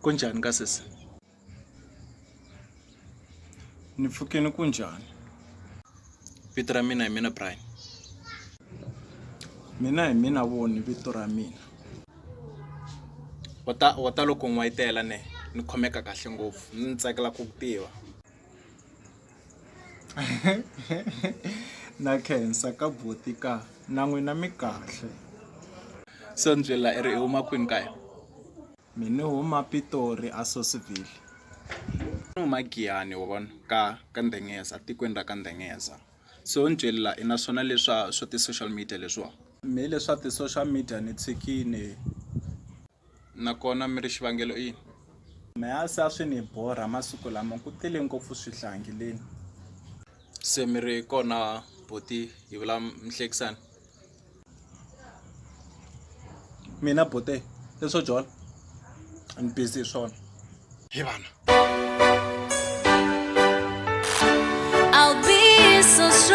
Kunjhani ka sesi? Ni pfukini kunjhani? Vito ra mina hi mina Brian. Mina hi mina Voni vito ra mina. Wa ta wa ta loko n'wayitela ne ni khomeka kahle ngopfu ni tsakela ku ku tiva. Na khensa ka buti ka na n'wina mi kahle. Se ni byela i ri i huma kwini kaya? Me ni huma Pitori a Sosiville. Ni huma Giyani wa vona ka ka Ndengeza tikweni ra ka Ndengeza. So ni byeli la i na swona leswa swa ti-social media leswiwa? Me leswa ti-social media ni tshikini. Nakona mi ri xivangelo i yini? Me a se a swi ni borha masiku lama ku tele ngopfu swihlangi leni. Se mi ri kona buti hi vula mihlekisani? Mina bote leswo jola ni busy hi swona hi vana. I'll be so strong.